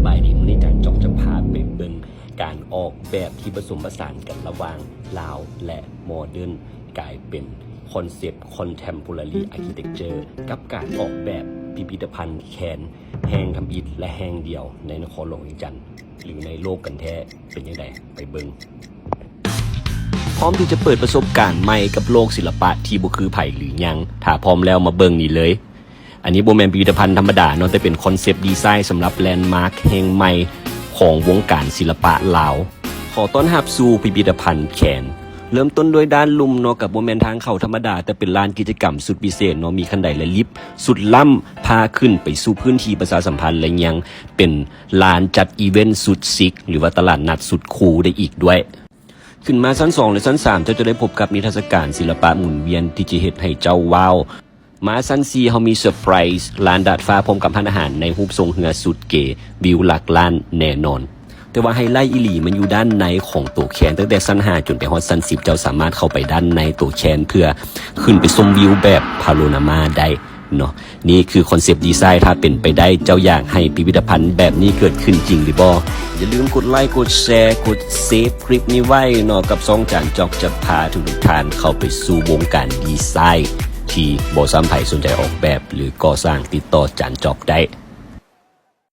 ບາຍດີ ມື້ນີ້ຈານຈອກຈະພາໄປເບິ່ງການອອກແບບທີ່ປະສົມປະສານກັນລະຫວ່າງລາວ ແລະ ໂມເດີນ ກາຍເປັນຄອນເຊັບ Contemporary Architecture ກັບການອອກແບບພິພິທະພັນແຄນແຫ່ງທຳອິດ ແລະ ແຫ່ງດຽວໃນນະຄອນຫຼວງວຽງຈັນ ຫຼື ໃນໂລກກັນແທ້ ເປັນຈັ່ງໃດ ໄປເບິ່ງ. ພ້ອມທີ່ຈະເປີດປະສົບການໃໝ່ກັບໂລກສິລະປະທີ່ບໍ່ຄືໃຜຫຼືຫຍັງ? ຖ້າພ້ອມແລ້ວມາເບິ່ງນີ້ເລີຍ. ອັນນີ້ບໍ່ແມ່ນພິພິທະພັນທຳມະດາເນາະ, ແຕ່ເປັນຄອນເຊັບດີໄຊສຳລັບແລນມາກແຫ່ງໃໝ່ຂອງວົງການສິລະປະລາວ. ຂໍຕ້ອນຮັບສູ່ພິພິທະພັນແຄນ. ເລີ່ມຕົ້ນດ້ວຍດ້ານລຸ່ມເນາະ, ກໍບໍ່ແມ່ນທາງເຂົ້າທຳມະດາ, ແຕ່ເປັນລານກິດຈະກຳສຸດພິເສດເນາະ, ມີຂັ້ນໄດ ແລະ ລິບສຸດລ້ຳ ພາຂຶ້ນໄປສູ່ພື້ນທີ່ປະຊາສຳພັນ ແລະ ຍັງເປັນລານຈັດອີເວັນສຸດຊິກ ຫຼືວ່າຕະຫຼາດນັດສຸດຄູໄດ້ອີກດ້ວຍ. ຂຶ້ນມາຊັ້ນສອງ ແລະ ຊັ້ນສາມ ເຈົ້າຈະໄດ້ພົບກັບນິທັດສະການສິລະປະໝູນວຽນທີ່ຈະເຮັດໃຫ້ເຈົ້າວ້າວ. ມາຊັ້ນສີ່ ເຮົາມີເຊີໄພຣສ໌ ລານດາດຟ້າພ້ອມກັບຮ້ານອາຫານໃນຮູບຊົງເຮືອສຸດເກ, ວິວຫຼັກລ້ານແນ່ນອນ. ແຕ່ວ່າໄຮໄລອີ່ຫຼີມັນຢູ່ດ້ານໃນຂອງໂຕແຄນ, ຕັ້ງແຕ່ຊັ້ນຫ້າຈົນໄປຮອດຊັ້ນສິບ ເຈົ້າສາມາດເຂົ້າໄປດ້ານໃນໂຕແຄນເພື່ອຂຶ້ນໄປຊົມວິວແບບພາໂນຣາມາໄດ້. ເນາະ ນີ້ຄືຄອນເຊັບດີໄຊ. ຖ້າເປັນໄປໄດ້ ເຈົ້າຢາກໃຫ້ພິພິທະພັນແບບນີ້ເກີດຂຶ້ນຈິງຫຼືບໍ່? ຢ່າລືມກົດໄລ, ກົດແຊ, ກົດເຊບຄລິບນີ້ໄວ້ເນາະ ກັບຊ່ອງຈານຈອກຈະພາທຸກໆທ່ານເຂົ້າໄປສູ່ວົງການດີໄຊທີ່ບໍ່ຊ້ຳໃຜສົນໃຈອອກແບບ ຫຼື ກໍ່ສ້າງ ຕິດຕໍ່ຈານຈອກໄດ້.